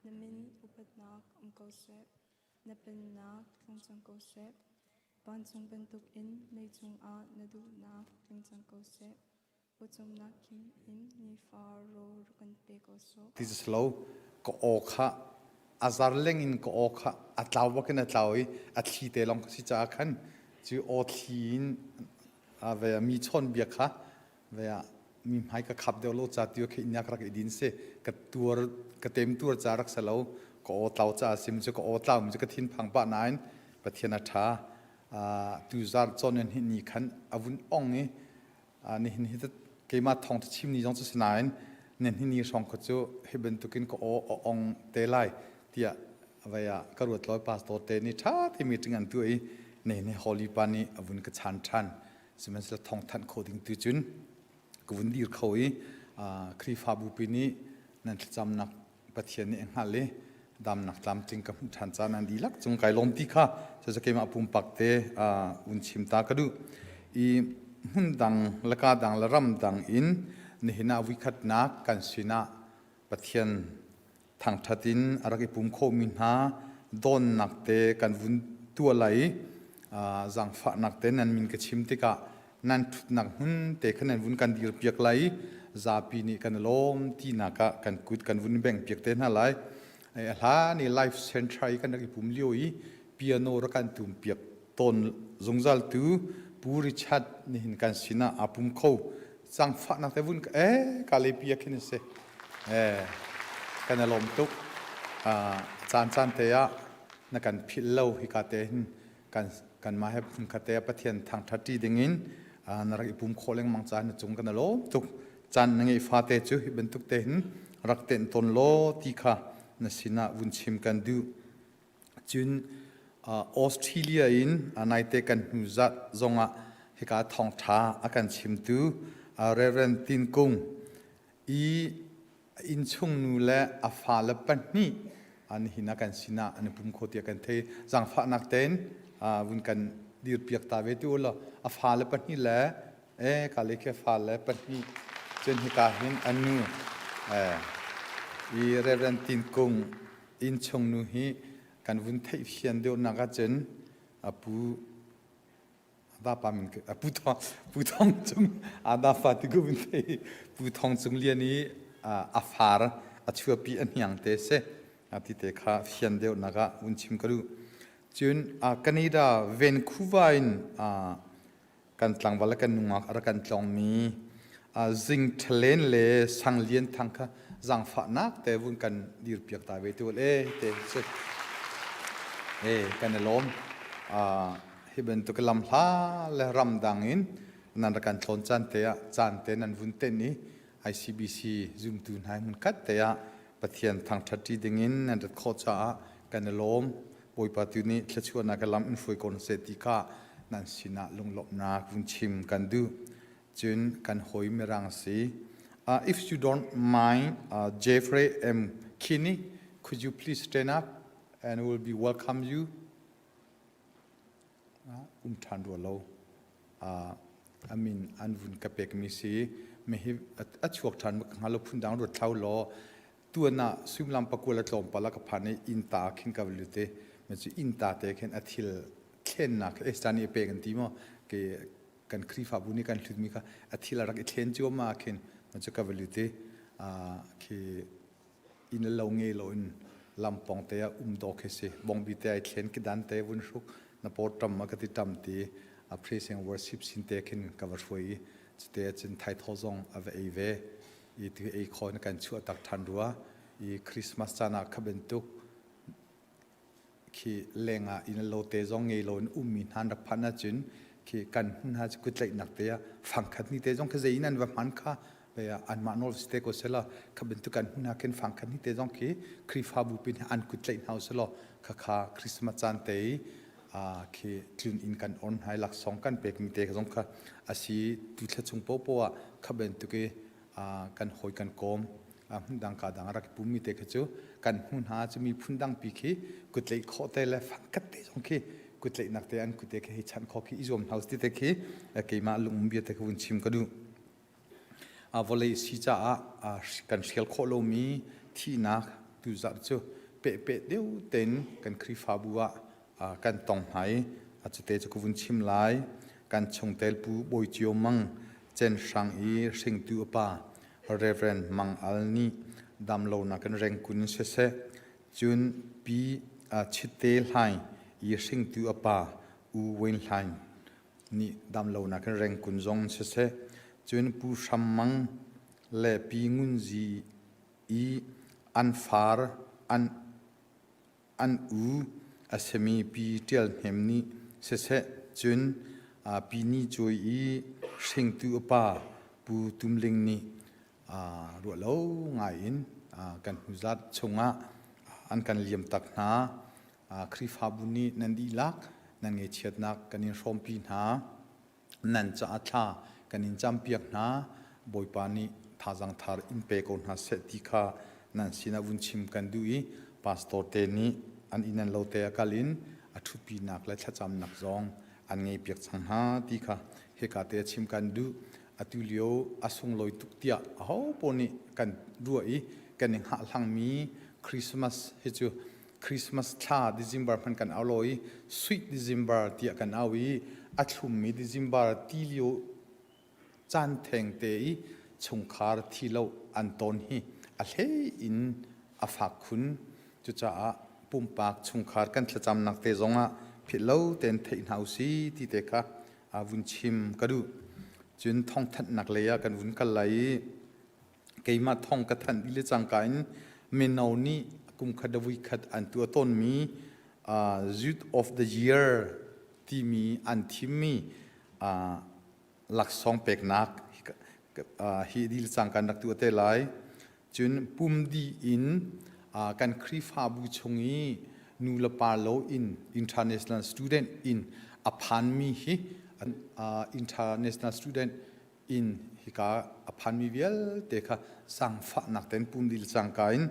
Na min upatnak um ko seh. Na pennak tlung cang ko seh. Vancung bantukin leicung ah na duhnak tling cang ko seh. Pawcawmnak khim in nifa rawl kan pe ko sawh. Ti cu lo ka aw kha a zar leng in ka aw kha a tlau bak in a tlau i a thli te lawng ka si caah khan cu aw thli in a ve mi chawn bia kha ve ah mi hmai ka khap deuh lo ca ti khi inya ka rak i din si ka tuar ka tem tuar ca rak sa lo ka aw tlau ca sim cu ka aw tlau mi cu ka thin phang pah nain Pathian a ṭha tu zar cawn in hi ni khan a vun ong i nihin hi keimah thawng chim ni zong cu si nain nihin ni hrawng kha cu hi bantukin ka aw a ong te lai tiah vai ah ka ruat loi pastor te nih ṭha te meeting an tuah i nihin hi holy pa nih a vun ka chan ṭhan sihmanhsehlaw thawng thanh kho ding tu cun ka vun dir kho i Khrihfabu pi nih nan thlacamnak Pathian nih a hngalh i damnak tlamtling ka hmuh ṭhan caan an dihlak cung kai lawm ti kha cucu keimah pumpak te un chim ta ka duh i hmun dang le ka dang le ram dang in nihin ah vuikhatnak kan sinah Pathian thangṭhat in a rak i pum khomi hna dawnnak te kan vun tuah lai i zaangfahnak te nan min ka chim tikah nan ṭhutnak hmun te kha nan vun kan dirpiak lai i zapi nih kan lawm tinak ah kan kut kan vun bengh piak te hna lai. A hlan i life center i kan rak i pum lio i piano rak kan tum piak tawn zungzal tu Pu Richard nihin kan sinah aa pum kho cangfahnak te vun eh ka le pia khin si eh kan i lawm tuk caan caan te ah na kan philh lo hika te hin kan kanmah he phun khat te Pathian thangṭhat ṭi dingin na rak i pum khawh lengmang caan na cung kan i lawm tuk caan na ngeih fate cu hi bantuk te hin rak tenh tawn law ti kha na sinah vun chim kan duh cun Australia in naite kan hnu zat zongah hika thawngṭha a kan chimtu Reverend Tin Kung i a innchung nu le a fale pahnih nihin ah kan sinah an i pum kho tiah kan thei. Zaangfahnak tein vun kan dirpiak ta ve ti u law a fale pahnih le eh ka le khi fale pahnih cun hika hin a nu eh i Reverend Tin Kung innchung nu hi kan vun theih fian deuhnak ahcun a pu Vapa min Pu Thong Pu Thong Cung Ada fa ti ku min thei Pu Thong Cung Lian i a far a chuapi a hniang te se a ti te kha fian deuh nak ah un chim ka duh cun Canada Vancouver in kan tlangval le kan nungak a rak kan tlong mi Zing Thalen le Sang Lian Thang kha zaangfahnak te vun kan dirpiak ta ve tu le te si e kan i lawm hi bantuk lamhla le ramdang in nan rak kan tlawn caan te ah caan te nan vun ten i ICBC zumtu hna hmun khat te ah Pathian thangṭhat ṭi dingin nan rat khawh caah kan i lawm. Bawipa tu nih thluachuahnak lam in hruai ko seh ti kha nan sinah lunglawmhnak vun chim kan duh. Cun kan hawi mirang si. If you don't mind, Jeffrey M. Kinney, could you please stand up and we'll be welcome you. Um ṭhan rua lo. A min an vun ka pekmi si. Mi hi a chuak ṭhan ka hngal lo phundang ruat thlau law tuan ah suimilam pakua le tlawmpal ah ka phan i innta khin ka va lut i ma cu innta te khin a thil thlennak Esther nih a pek an ti maw ke kan Khrihfabu nih kan hlutmi kha a thil a rak i thlen cuahmah khin ma cu ka va lut i khi inn le lo ngei loin lampawng te ah um dawh khi si bongbi te ai thlen kidan te vun hruk na paw ṭam a ka ti ṭam ti a praise and worship sin te khin ka va hruai i cute cun thaithaw zong a va ei ve i ti ei kho in kan chuah tak ṭhan rua i Christmas caan ah kha bantuk khi lengah inn lo te zong ngei lo in ummi hna an rak phanh ahcun khi kan hmun hna cu kutlaihnak te ah fangkhat ni te zong khi zei in an va hman kha anmah nawl si te ko selaw kha bantuk kan hmun hna khin fangkhat ni te zong khi Khrihfabu pin an kutlaih hna uselaw khakha Christmas caan te i khi tlun inn kan on hna i laksawng kan pekmi te zong kha asi tu thla chung popo ah kha bantuk i kan hawi kan kawm hmundang ka dang rak i pummi te kha cu kan hmu hna cu mi phundang pi khi kutleih khawh te le fangkhat te zong khi kutleihnak te an kute khi hei chanh khawh khi i zuam hna ti te khi keimah lungum bia te kha vun chim ka duh vawlei si caah kan hrial khawh lomi thihnak. Tuzarh cu pehpeh deuh tein kan Khrihfabu ah kan tong hna i a cute cu ka vun chim lai. Kan chungtel Pu Bawi Cio Mang Cenhrang i hringtu a pa Reverend Mang Al nih damlonak in rengkun in siseh, cun Pi Chitte Hlaing i hringtu a pa U Win Hlaing nih damlonak in rengkun zong siseh, cun Pu Hram Mang le Pi Ngun Zi i an far an an u a simi Pi Ṭial Hnem nih siseh cun Pi Ni Cuai i hringtu a pa Pu Tum Ling nih ruah lo ngai in kan hnuzat chungah an kan liam tak hna. Khrihfabu nih nan dihlak nan ngaihchiatnak kan in hrawmpi hna. Nan caah thla kan in campiak hna. Bawipa nih thazaang thar in pe ko hna seh ti kha nan sinah vun chim kan duh i pastor te nih an inn an lo te a kal in a ṭhutpinak le thlacamnak zong an ngeipiak cang hna ti kha hika te a chim kan duh. Atu lio a sunglawi tuk tiah aho paoh nih kan ruah i kan i hngahhlangmi Christmas hi cu Christmas thla December hman kan au lo i Sweet December tiah kan au i a thlummi December ti lio caan theng te i chungkhar thi lo an ton hi a hlei in a fak khun. Cucaah pumpak chungkhar kan thlacamnak te zongah philh lo tein theih hna usi ti te kha vun chim ka duh. Cun thawngthanhnak lei ah kan vun kal lai i keimah thong ka thanh dih le cangka in mino nih kum khat le vui khat an tuah tawnmi Youth of the Year timi an thimmi laksawng peknak hi dil cangka an rak tuah te lai. Cun pum dih in kan Khrihfabu chung i nu le pa lo in international student in a phanmi hi international student in hika a phanmi vialte kha zaangfahnak tein pum dil cangka in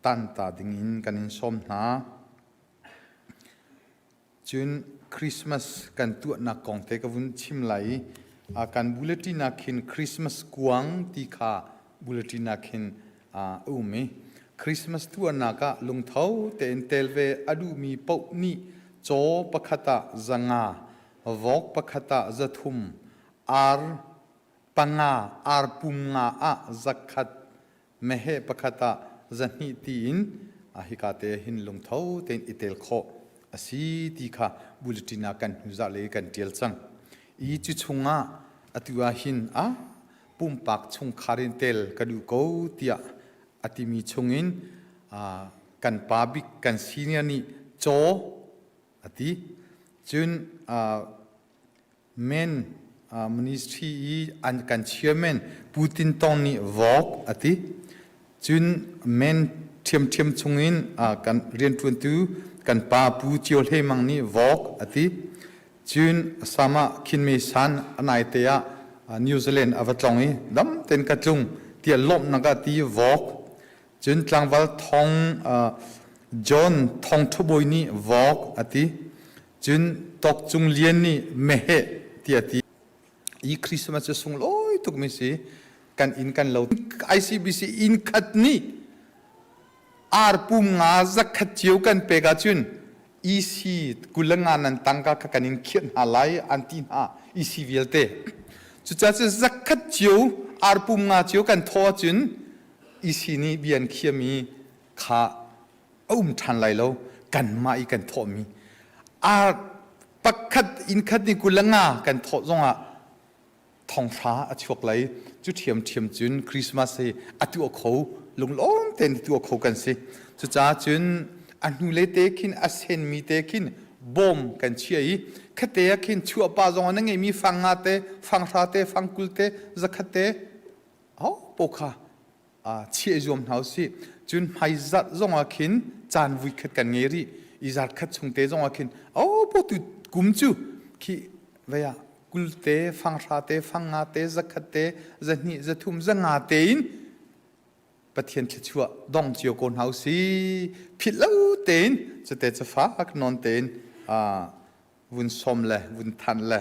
tanta ding in kan in sawm hna. Cun Christmas kan tuahnak kong te ka vun chim lai i kan bulletin ah khin Christmas kuang ti kha bulletin ah khin a um i Christmas tuahnak ah lungtho tein tel ve a duhmi paoh nih caw pakhat ah 500, vok pakhat ah 300, ar panga ar pum nga ah 100 meheh pakhat ah 200 tiin hika te hin lungtho tein i tel khawh a si ti kha bulletin ah kan hnuzah le kan tial cang. I cu chungah atu ah hin a pumpak chungkhar in tel ka duh ko tiah a timi chungin kan pa bik kan senior nih caw a ti. Cun Men ministry i an kan chairman Pu Tin Tong nih vok a ti. Cun men ṭhiamṭhiam chungin kan rianṭuantu kan pa Pu Cio Hlei Mang nih vok a ti. Cun Sama Khin Me San a naite ah New Zealand a va tlong i dam tein ka tlung tiah lawmhnak ah ti vok. Cun tlangval Thong John Thong Ṭhubawi nih vok a ti. Cun Tawk Cung Lian nih meheh tiah a ti. I Christmas cu sunglawi tukmi si. Kan inn kan lo. ICBC inn khat nih ar pum nga zakhat cio kan pek ahcun EC 25 nan tangka kha kan in khiah hna lai an ti hna EC vialte. Cucaah cun zakhat cio ar pum nga cio kan thaw ahcun EC nih bia an khiahmi kha a um ṭhan lai lo kanmah i kan thawhmi ar pakhat inn khat ni 25 kan thawh zongah 10,000 a chuak lai cu ṭhiamṭhiam cun Christmas hi a tuah kho lunglawm tein tuah kho kan si cucaah cun a hnulei te khin a senmi te khin bawm kan chia i khate ah khin chuah pa zong na ngeimi fang nga te fang hra te fang 20 te 100 te ho po kha chiah i zuam hna usih. Cun hmaizarh zongah khin caan vui khat kan ngei rih. I zart khat chung te zongah khin oh po tu kum cu khi vei ah 20 te, 50 te, 50 te, 100 te, 200, 300, 500 te in Pathian thluachuah dong cio ko hna usih. Philh lo tein cute cafak nawn tein vun som le vun than le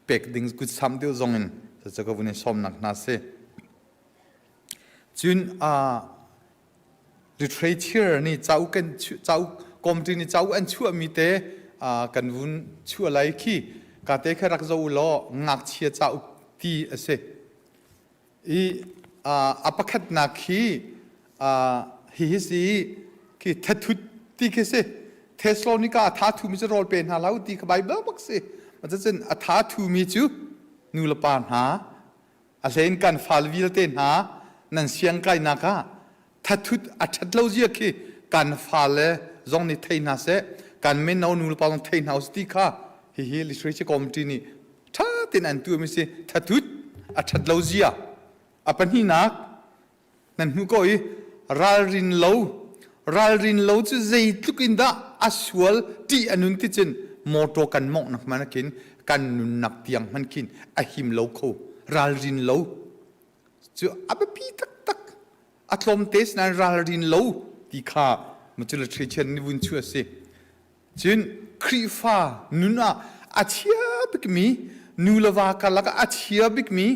pek ding kutsam deuh zong in cucu ka vun in sawmnak hna si. Cun. Literature nih cauk kan cauk committee nih cauk an chuahmi te kan vun chuah lai khi ka te kha rak zoh u law ngakchia cauk ti a si. I a pakhatnak khi hihi si khi thathut ti khi si. Thessalonica a tha thumi cu rawl pe hna hlah u ti kha Bible bak si. Cun a tha thumi cu nu le pa hna a hlein kan fal vialte hna nan siangkainak ah thathut a ṭhat lo zia khi kan fale zong nih thei hna seh, kan mino nu le pa zong thei hna usih ti kha hihi literature committee nih ṭha tein an tuahmi si. Thathut a ṭhat lo zia a pahnihnak nan hmuh ko i ralrin lo. Ralrin lo cu zeitluk in dah a sual, ṭih a nun ti cun motor kan mawngh hmanh khin kan nunnak tiang hmanh khin a him lo kho. Ralrin lo cu a biapi taktak, a tlawmte sinain ralrin lo ti kha cu literature nih vun chuah a si. Cun Khrihfa nun ah a chia bikmi, nu le va karlak ah a chia bikmi,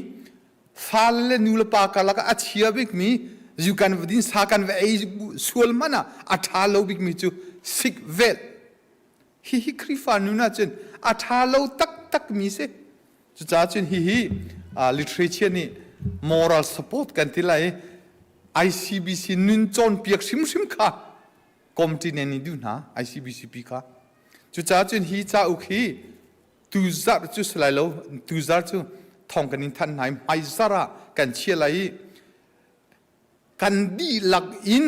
fale le nu le pa karlak ah a chia bikmi, zu kan va din, sa kan va ei sual hmanh ah a ṭha lo bikmi cu sikvelh. Hihi Khrihfa nun ah cun a ṭha lo taktakmi si. Cucaah cun hihi literature nih moral support kan ti lai i ICBC nun cawnpiak hrimhrim kha committee nih an i duh hna, ICBCP kha. Cucaah cun hi cauk hi tuzarh cu si lai lo, tuzarh cu thong kan in thanh hna i hmaizarh ah kan chia lai i kan dihlak in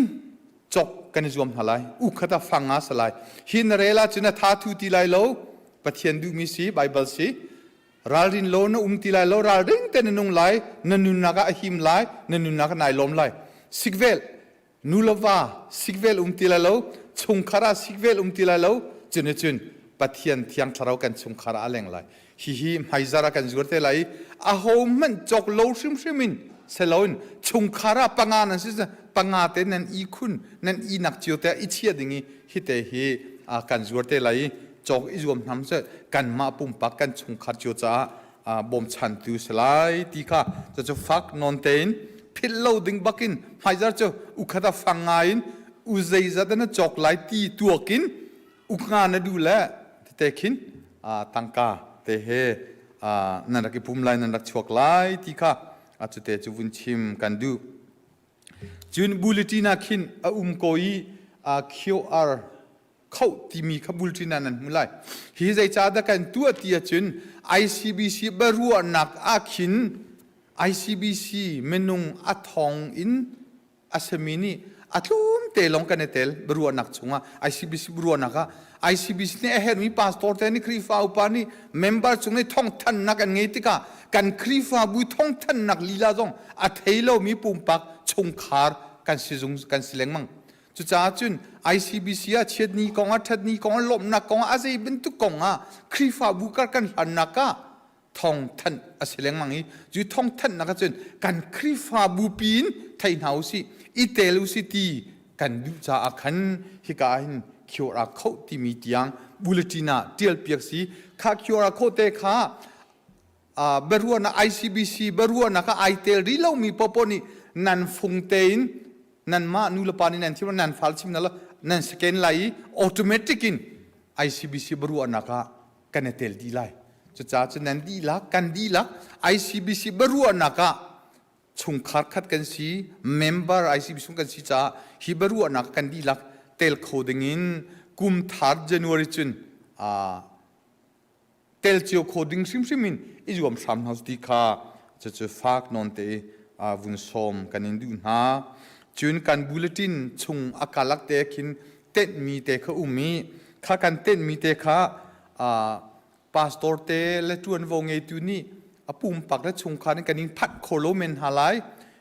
cawk kan i zuam hna lai. Ukhat ah fang ah si lai. Hi na rel ahcun a tha thu ti lai lo. Pathian duhmi si, Baibal si. Ralrin lo na um ti lai lo, ralring te na nung lai, na nunnak ah a him lai, na nunnak ah nai lawm lai. Sikvel, nu le va sikvel um ti lai lo, chungkhar ah sikvel um ti lai lo. Cun cun Pathian thiang thlarau kan chungkhar ah a leng lai. Hihi hmaizar ah kan zuar te lai i aho hmanh cawk lo hrimhrim in seloin chungkhar ah panga nan si, panga te nan i khun nan i nak cio te i chia ding i hite hi kan zuar te lai i cawk i zuam hnam se kanmah pumpak kan chungkhar cio caah bawmchantu si lai ti kha cucu fak nawn tein philh lo ding bakin hmaizar cu ukhat a fang ngai in u zeizat na cawk lai ti tuak in uknga na du le tete khin tangka te he nan rak i pum lai, nan rak chuak lai ti kha cute cu vun chim kan duh. Cun bulletin ah khin a um ko i QR khoh timi kha bulletin ah nan hmu lai. Hi zeicahdah kan tuah ti ahcun ICBC biaruahnak ah khin ICBC minung a thong in a simi nih a tlum te lawng kan i tel biaruahnak chungah. ICBC biaruahnak ah ICBC nih a herhmi pastor te nih, Khrihfa upa nih, member chung nih thawngthanhnak an ngei tikah kan Khrihfabu thawngthanhnak lila zong a thei lomi pumpak chungkhar kan si zung kan si lengmang. Cucaah cun ICBC ah chiatni kong ah, ṭhatni kong ah, lawmhnak kong ah, a zei bantuk kong ah Khrihfabu kar kan hlannak ah thawngthanh a si lengmang i cu thawngthanhnak ah cun kan Khrihfabu pi in thei hna usih, i tel usih ti kan duh caah khan hika ah hin QR code timi tiang bulletin ah ṭial piak si. Kha QR code te kha biaruahnak, ICBC biaruahnak ah ai tel rih lomi popo nih nan fung tein nanmah nu le pa nih nan thim, nan fal chim na nan scan lai i automatic in ICBC biaruahnak ah kan i tel dih lai. Cucaah cun nan dihlak, kan dihlak ICBC biaruahnak ah chungkhar khat kan si, member ICBC chung kan si caah hi biaruahnak kan dihlak tel kho ding in kum thar January cun tel cio kho ding hrimhrim in i zuam hram hna ti kha cucu fak nawn te vun sawm kan in duh hna. Cun kan bulletin chung a kalak te khin tenhmi te kha um i kha kan tenhmi te kha pastor te le ṭuanvo ngeitu nih a pumpak le chungkhar in kan in phanh kho lo men hna lai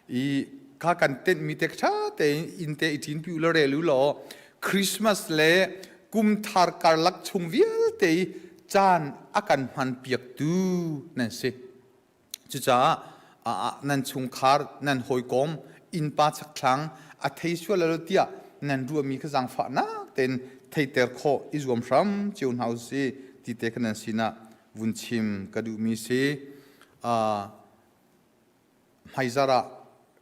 i kha kan tenhmi te ṭha tein inn te i ṭinpi u law rel u law Christmas le kum thar karlak chung vialte i caan a kan hman piaktu nan si. Cucaah nan chungkhar, nan hawikom, innpa chakthlang a thei sual lo tiah nan ruahmi kha zaangfahnak tein theiter khawh i zuam hram cio hna usih ti te kha nan sinah vun chim ka duhmi si. Hmaizarh ah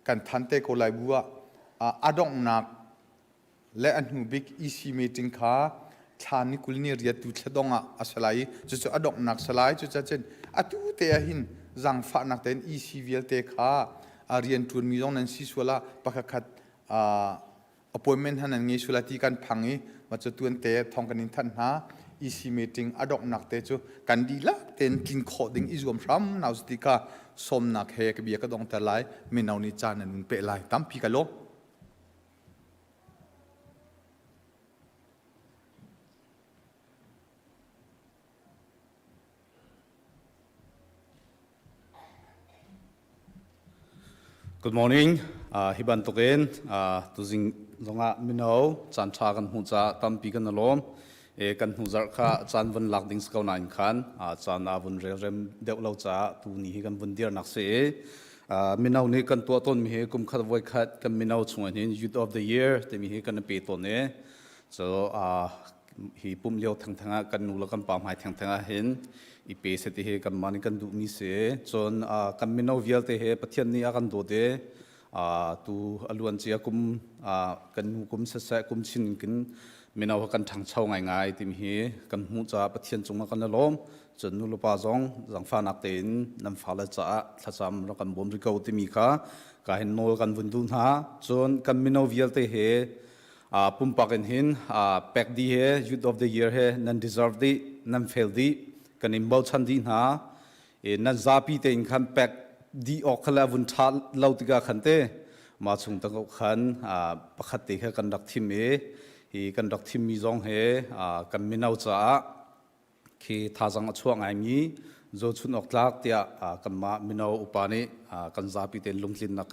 kan than te ko lai bu ah a donghnak. Le a hnu bik EC meeting kha thla ni 20 ni riat tu thladong ah a si lai i cucu a donghnak si lai. Cucacun atu te ah hin zaangfahnak tein EC vialte kha a rianṭuanmi zong nan si sual ah pakhatkhat appointment han nan ngei sual ah ti kan phang i mah cu tuan te thong kan in thanh hna. EC meeting a donghnak te cu kan dihlak tein tlin khawh ding i zuam hram nau ti kha sawmnak he ka bia ka dongter lai. Mino nih caan nan un peh lai. Tampi ka lawm. Good morning. Hi bantukin tuzing zongah mino caan ṭha kan hmuh caah tampi kan i lawm. E, kan hnu zarh kha caan vun lak ding si ko nain khan caan aa vun relrem deuh lo caah tu ni hi kan vun dirnak si i mino nih kan tuah tawnmi hi kum khat voi khat kan mino chungah hin Youth of the Year timi hi kan i pe tawn i so hi pum lio thengtheng ah kan nu le kan pa hmai thengtheng ah hin i pe se ti hi kan mah nih kan duhmi si. Cun kan mino vialte he Pathian nih a kan dawt i tu a luan cia kum kan nu kum siseh kum chin kin mino kan ṭhangcho ngaingai timi hi kan hmuh caah Pathian cungah kan i lawm. Cun nu le pa zong zangfahnak tein nan fale caah thlacam rak kan bawm rih ko timi kha ka hin nawl kan vun duh hna. Cun kan mino vialte he pumpak in hin pek dih he Youth of the Year he nan deserve dih, nan fail dih, kan in bochan dih hna. Nan zapi tein khan pek dih awk kha le a vun ṭha lo tikah khan te mah chung tang khan pakhat te kha kan rak thim i hi kan rak thimmi zong he kan mino caah khi thazang a chuah ngaimi zohchun awk tlak tiah kanmah mino upa nih kan zapi tein lungtlinnak.